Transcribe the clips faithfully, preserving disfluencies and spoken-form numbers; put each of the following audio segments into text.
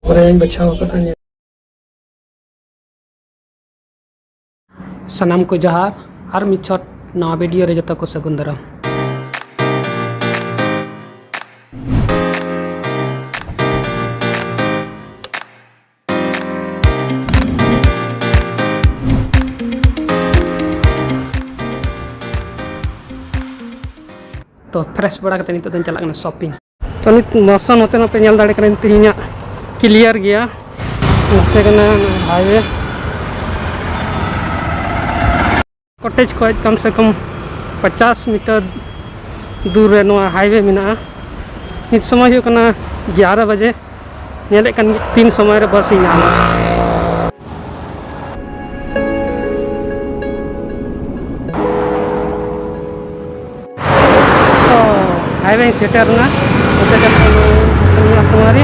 ᱵᱟᱨᱭᱟᱧ ᱵᱟᱪᱷᱟᱣ ᱟᱠᱟᱫᱟ᱾ ᱥᱟᱱᱟᱢ ᱠᱚ ᱡᱚᱦᱟᱨ, ᱟᱨ ᱢᱤᱫ ᱪᱷᱚᱴ ᱱᱟᱣᱟ ᱵᱷᱤᱰᱤᱭᱳ ᱨᱮ ᱡᱚᱛᱚ ᱠᱚ ᱥᱟᱹᱜᱩᱱ ᱫᱟᱨᱟᱢ᱾ ᱛᱚ, ᱯᱷᱨᱮᱥ ᱵᱟᱲᱟ ᱠᱟᱛᱮ ᱱᱤᱛᱚᱜ ᱫᱚᱧ ᱪᱟᱞᱟᱜ ᱠᱟᱱᱟ ᱥᱚᱯᱤᱝ᱾ ᱛᱚ, ᱱᱤᱛ ᱢᱚᱥᱚᱢ ᱱᱚᱛᱮ ᱱᱚᱛᱮ ᱧᱮᱞ ᱫᱟᱲᱮ ᱠᱟᱱᱟ, ᱛᱮᱦᱮᱧᱟᱜ ᱠᱞᱤᱭᱟᱨ ᱜᱮᱭᱟ᱾ ᱱᱚᱛᱮ ᱠᱟᱱᱟ ᱦᱟᱭᱣᱮ᱾ ᱠᱚᱴᱮᱡᱽ ᱠᱷᱚᱡ ᱠᱚᱢ ᱥᱮ ᱠᱚᱢ ᱯᱚᱪᱟᱥ ᱢᱤᱴᱟᱨ ᱫᱩᱨ ᱨᱮ ᱱᱚᱣᱟ ᱦᱟᱭᱣᱮ ᱢᱮᱱᱟᱜᱼᱟ᱾ ᱱᱤᱛ ᱥᱚᱢᱚᱭ ᱦᱩᱭᱩᱜ ᱠᱟᱱᱟ ᱜᱮᱭᱟᱨᱟ ᱵᱟᱡᱮ᱾ ᱧᱮᱞᱮᱫ ᱠᱟᱱ ᱜᱮᱭᱟ ᱛᱤᱱ ᱥᱚᱢᱚᱭ ᱨᱮ ᱵᱟᱥ ᱤᱧ ᱧᱟᱢᱟ᱾ ᱛᱚ, ᱦᱟᱭᱣᱮᱧ ᱥᱮᱴᱮᱨ ᱮᱱᱟ᱾ ᱱᱚᱛᱮ ᱪᱟᱞᱟᱜ ᱠᱟᱱᱟ ᱠᱚᱱᱱᱟᱠᱩᱢᱟᱨᱤ᱾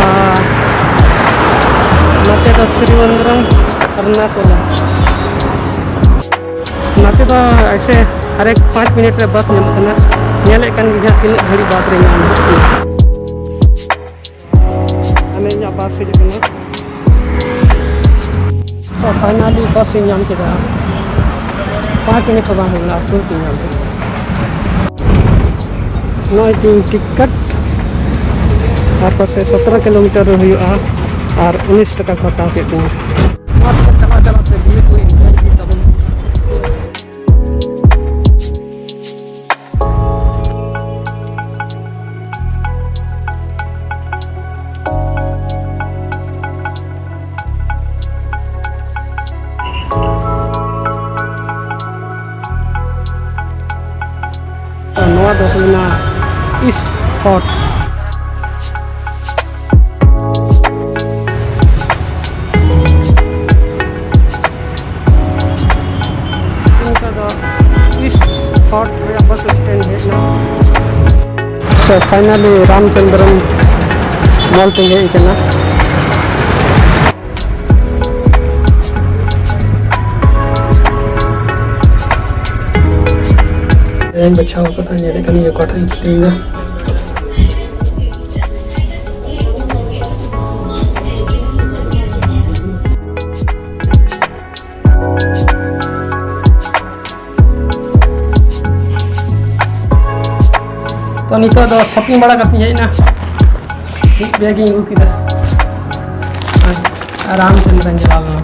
ᱟᱨ ᱱᱚᱛᱮ ᱫᱚ ᱛᱨᱤᱵᱚᱱᱫᱨᱚᱢ, ᱮᱨᱱᱟᱠᱩᱞᱟᱢ᱾ ᱱᱚᱛᱮ ᱫᱚ ᱮᱭᱥᱮ ᱦᱟᱨᱮᱠ ᱯᱟᱸᱪ ᱢᱤᱱᱤᱴ ᱨᱮ ᱵᱟᱥ ᱧᱟᱢᱚᱜ ᱠᱟᱱᱟ᱾ ᱧᱮᱞᱮᱫ ᱠᱟᱱ ᱜᱮ ᱦᱟᱸᱜ ᱛᱤᱱᱟᱹᱜ ᱜᱷᱟᱹᱲᱤᱡ ᱵᱟᱥ ᱨᱮ ᱧᱟᱢ ᱦᱩᱭᱩᱜ ᱠᱟᱱᱟ᱾ ᱟᱞᱮ ᱤᱧᱟᱹᱜ ᱵᱟᱥ ᱦᱤᱡᱩᱜ ᱠᱟᱱᱟ᱾ So, finally ᱵᱟᱥ ᱤᱧ ᱧᱟᱢ ᱠᱮᱫᱟ᱾ ᱯᱟᱸᱪ ᱢᱤᱱᱤᱴ ᱦᱚᱸ ᱵᱟᱝ ᱦᱩᱭ ᱞᱮᱱᱟ, ᱛᱩᱨᱟᱹᱛ ᱤᱧ ᱧᱟᱢ ᱠᱮᱫᱟ᱾ ᱱᱚᱜᱼᱚᱭ ᱛᱤᱧ ᱴᱤᱠᱤᱴ᱾ ᱟᱨ ᱯᱟᱥᱮ ᱥᱚᱛᱨᱚ ᱠᱤᱞᱳᱢᱤᱴᱟᱨ ᱨᱮ ᱦᱩᱭᱩᱜᱼᱟ, ᱟᱨ ᱩᱱᱤᱥ ᱴᱟᱠᱟ ᱠᱚ ᱦᱟᱛᱟᱣ ᱠᱮᱫ ᱛᱤᱧᱟ᱾ ᱢᱟᱴᱷ ᱠᱚ ᱪᱟᱞᱟᱣ ᱪᱟᱞᱟᱣ ᱛᱮ ᱵᱤᱞ ᱠᱚ ᱤᱧ ᱧᱮᱞ ᱤᱫᱤ ᱛᱟᱵᱚᱱ᱾ ᱱᱚᱣᱟ ᱫᱚ ᱦᱩᱭᱱᱟ ᱤᱥᱴ ᱯᱷᱳᱨᱴ᱾ ᱱᱤᱛᱚᱜ ᱫᱚ ᱤᱥᱴ ᱯᱷᱳᱨᱴ ᱨᱮᱭᱟᱜ ᱵᱟᱥ ᱥᱴᱮᱱᱰ ᱦᱮᱡ ᱮᱱᱟ᱾ So, finally ᱨᱟᱢᱪᱚᱱᱫᱨᱚᱱ ᱢᱚᱞ ᱛᱮᱧ ᱦᱮᱡ ᱟᱠᱟᱱᱟ᱾ ᱤᱧ ᱵᱟᱪᱷᱟᱣ ᱟᱠᱟᱫᱟ, ᱧᱮᱞᱮᱫ ᱠᱟᱹᱱᱟᱹᱧ ᱚᱠᱟᱴᱟᱜ ᱤᱧ ᱠᱤᱨᱤᱧ ᱮᱫᱟ᱾ ᱱᱤᱛᱚᱜ ᱫᱚ ᱥᱚᱯᱤᱝ ᱵᱟᱲᱟ ᱠᱟᱛᱮᱧ ᱦᱮᱡ ᱮᱱᱟ᱾ ᱢᱤᱫ ᱵᱮᱜᱽ ᱤᱧ ᱟᱹᱜᱩ ᱠᱮᱫᱟ᱾ ᱟᱨ ᱨᱟᱢᱪᱚᱸᱫᱽᱨᱚᱧ ᱪᱟᱞᱟᱣ ᱞᱮᱱᱟ᱾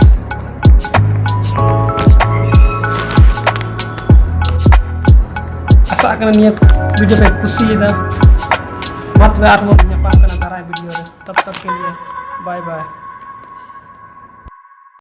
ᱟᱥᱟᱜ ᱠᱟᱱᱟ ᱱᱤᱭᱟᱹ ᱵᱷᱤᱰᱤᱭᱳ ᱯᱮ ᱠᱩᱥᱤᱭᱮᱫᱟ᱾ ᱢᱟ ᱛᱚᱵᱮ ᱟᱨᱦᱚᱸ ᱧᱟᱯᱟᱢ ᱠᱟᱱᱟ ᱫᱟᱨᱟᱭ ᱵᱷᱤᱰᱤᱭᱳ ᱨᱮ᱾ ᱛᱚᱵ ᱛᱚᱠ ᱠᱮ ᱞᱤᱭᱮ ᱵᱟᱭ ᱵᱟᱭ᱾